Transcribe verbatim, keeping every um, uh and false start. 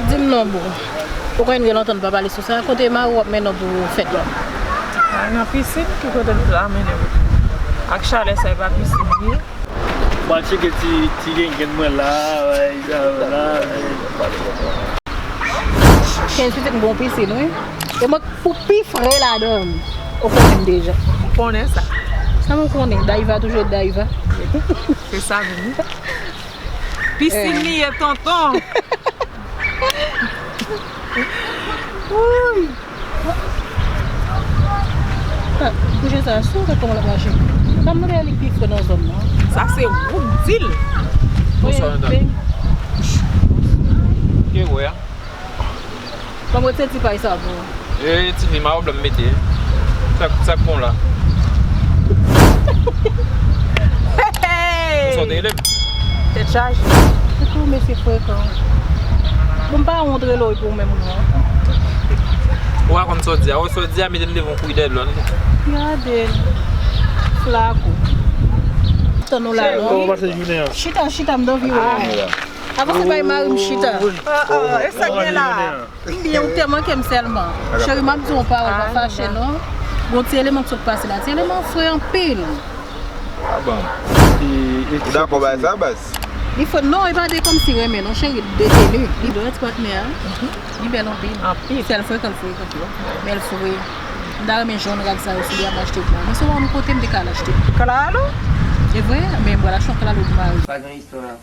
Di m non, boo. Ou konn gen lontan n pa pale sou sa. Kote mari w ap mennen w pou fèt la? Ah, nan pisin, ki kote l la mennen m? Ak chalè sa, e pa pisin li ye? Mwen tcheke ti, ti gengèn mwen la, bay, sa, la, bay. Kenz pitit m gon pisin, wi. E mwen pou pi fre ladan l. Ou konnen m deja. M konnen sa. Sa mwen konnen, Daiva toujou Daiva. Se sa menm, wi. Pisin li ye, tonton. Wouy. Ah, kouje sa, si w gad kòman l ap mache. Sa m mande a li pi fre nan zòn nan. Sa se ou k di l. Bonswa, madanm. Ke wè a? Ban m retire ti pay sa pou ou. E, ti fi, ma wòb la m mete. Sa, sa k bon la? Hey, hey! Ou sòti rele m? Tèt chaje. Ou tou mesye frekan. Bon, m pa wont rele w pou ou menm, non. Ou pa konn sa w di a. Ou sa w di a, mete m devan yon kouri dèyè dlo, n. Gade l. Flako. Tann ou la, non. Kòman w pase jounen an? Chita, chita, m t anvi wè w. Avanse bay mari m chita. Ah, ah, e sa k gen la? M byen, ou te manke m sèlman. Cheri, m ap di w yon pawòl, pa fache non. Gon ti eleman k sot pase la. Ti eleman fre anpil. Ah bon. E, e ou dakò bay sa, baz? Li fre, non, e pa de kòmsi renmen non, cheri, de teni. Li dwèt patnè a. Li bèl anpil. Anpil. Sèl frekan l frekan. Men l fre. M ta renmen jwenn rad sa yo si li ap achte pou mwen. Men se yon kote m te ka al achte. Klalo? E vre, men m pral achte yon klalo pou mari. Pa gen istwa.